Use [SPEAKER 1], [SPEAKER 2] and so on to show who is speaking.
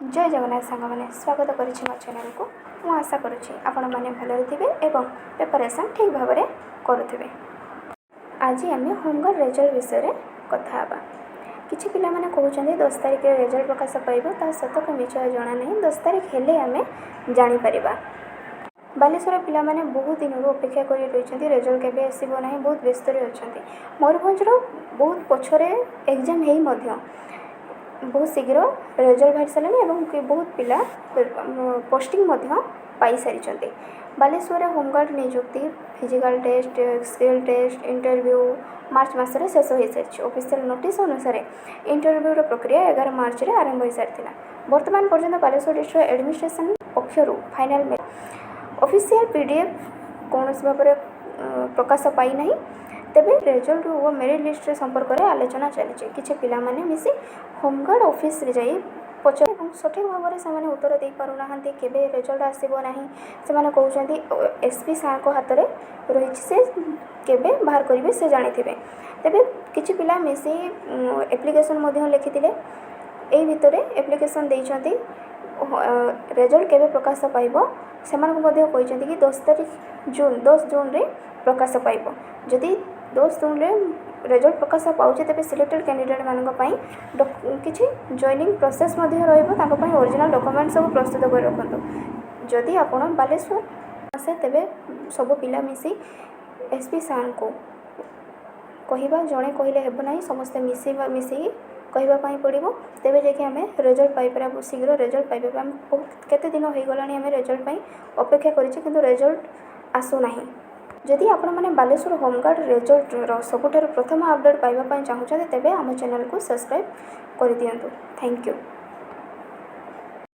[SPEAKER 1] ଜୟ ଜଗନ୍ନାଥ ସାଙ୍ଗମାନେ, ସ୍ୱାଗତ କରୁଛି ମୋ ଚ୍ୟାନେଲକୁ। ମୁଁ ଆଶା କରୁଛି ଆପଣମାନେ ଭଲରେ ଥିବେ ଏବଂ ପ୍ରିପାରେସନ୍ ଠିକ୍ ଭାବରେ କରୁଥିବେ। ଆଜି ଆମେ ହୋମଗାର୍ଡ଼ ରେଜଲ୍ଟ ବିଷୟରେ କଥା ହେବା। କିଛି ପିଲାମାନେ କହୁଛନ୍ତି 10 ତାରିଖରେ ରେଜଲ୍ଟ ପ୍ରକାଶ ପାଇବ। ତାହା ସତ କି ମିଛ ଜଣା ନାହିଁ। 10 ତାରିଖ ହେଲେ ଆମେ ଜାଣିପାରିବା। ବାଲେଶ୍ୱର ପିଲାମାନେ ବହୁତ ଦିନରୁ ଅପେକ୍ଷା କରି ରହିଛନ୍ତି, ରେଜଲ୍ଟ କେବେ ଆସିବ ନାହିଁ, ବହୁତ ବ୍ୟସ୍ତରେ ଅଛନ୍ତି। ମୟୂରଭଞ୍ଜର ବହୁତ ପଛରେ ଏକ୍ଜାମ୍ ହେଇ ମଧ୍ୟ ବହୁତ ଶୀଘ୍ର ରେଜଲ୍ଟ ବାହାରି ସାରିଲାଣି ଏବଂ ବହୁତ ପିଲା ପୋଷ୍ଟିଂ ମଧ୍ୟ ପାଇସାରିଛନ୍ତି। ବାଲେଶ୍ୱରରେ ହୋମଗାର୍ଡ଼ ନିଯୁକ୍ତି physical test, skill test, interview March ମାସରେ ଶେଷ ହୋଇସାରିଛି। ଅଫିସିଆଲ ନୋଟିସ୍ ଅନୁସାରେ ଇଣ୍ଟରଭ୍ୟୁର ପ୍ରକ୍ରିୟା 11 ମାର୍ଚ୍ଚରେ ଆରମ୍ଭ ହୋଇସାରିଥିଲା। ବର୍ତ୍ତମାନ ପର୍ଯ୍ୟନ୍ତ ବାଲେଶ୍ୱର ଡିଷ୍ଟ୍ରିକ୍ଟ ଆଡ଼ମିନିଷ୍ଟ୍ରେସନ୍ ପକ୍ଷରୁ ଫାଇନାଲ୍ ଅଫିସିଆଲ ପିଡିଏଫ୍ କୌଣସି ଭାବରେ ପ୍ରକାଶ ପାଇନାହିଁ। ତେବେ ରେଜଲ୍ଟ ଓ ମେରିଟ୍ ଲିଷ୍ଟର ସମ୍ପର୍କରେ ଆଲୋଚନା ଚାଲିଛି। କିଛି ପିଲାମାନେ ମିଶି ହୋମଗାର୍ଡ଼ ଅଫିସରେ ଯାଇ ପଚାର ଏବଂ ସଠିକ୍ ଭାବରେ ସେମାନେ ଉତ୍ତର ଦେଇପାରୁନାହାନ୍ତି। କେବେ ରେଜଲ୍ଟ ଆସିବ ନାହିଁ, ସେମାନେ କହୁଛନ୍ତି ଏସ୍ ପି ସାର୍ଙ୍କ ହାତରେ ରହିଛି, ସେ କେବେ ବାହାର କରିବେ ସେ ଜାଣିଥିବେ। ତେବେ କିଛି ପିଲା ମିଶି ଆପ୍ଲିକେସନ୍ ମଧ୍ୟ ଲେଖିଥିଲେ। ଏଇ ଭିତରେ ଆପ୍ଲିକେସନ୍ ଦେଇଛନ୍ତି। ରେଜଲ୍ଟ କେବେ ପ୍ରକାଶ ପାଇବ, ସେମାନଙ୍କୁ ମଧ୍ୟ କହିଛନ୍ତି କି 10 ତାରିଖ ଜୁନ୍, 10 ଜୁନ୍ରେ ପ୍ରକାଶ ପାଇବ। ଯଦି 10 ଜୁନ୍ରେ ରେଜଲ୍ଟ ପ୍ରକାଶ ପାଉଛି, ତେବେ ସିଲେକ୍ଟେଡ଼ କ୍ୟାଣ୍ଡିଡେଟ୍ମାନଙ୍କ ପାଇଁ କିଛି ଜଏନିଂ ପ୍ରୋସେସ୍ ମଧ୍ୟ ରହିବ। ତାଙ୍କ ପାଇଁ ଅରିଜିନାଲ୍ ଡକୁମେଣ୍ଟ ସବୁ ପ୍ରସ୍ତୁତ କରି ରଖନ୍ତୁ। ଯଦି ଆପଣ ବାଲେଶ୍ୱର ଆସେ, ତେବେ ସବୁ ପିଲା ମିଶି ଏସ୍ ପି ସାର୍ଙ୍କୁ କହିବା। ଜଣେ କହିଲେ ହେବ ନାହିଁ, ସମସ୍ତେ ମିଶିକି କହିବା ପାଇଁ ପଡ଼ିବ। ତେବେ ଯାଇକି ଆମେ ରେଜଲ୍ଟ ପାଇପାରିବା, ଶୀଘ୍ର ରେଜଲ୍ଟ ପାଇପାରିବା। ଆମେ ବହୁତ କେତେ ଦିନ ହୋଇଗଲାଣି ଆମେ ରେଜଲ୍ଟ ପାଇଁ ଅପେକ୍ଷା କରିଛେ, କିନ୍ତୁ ରେଜଲ୍ଟ ଆସୁନାହିଁ। ଯଦି ଆପଣମାନେ ବାଲେଶ୍ୱର ହୋମଗାର୍ଡ଼ ରେଜଲ୍ଟର ସବୁଠାରୁ ପ୍ରଥମ ଅପଡ଼େଟ୍ ପାଇବା ପାଇଁ ଚାହୁଁଛନ୍ତି, ତେବେ ଆମ ଚ୍ୟାନେଲକୁ ସବସ୍କ୍ରାଇବ୍ କରିଦିଅନ୍ତୁ। Thank you.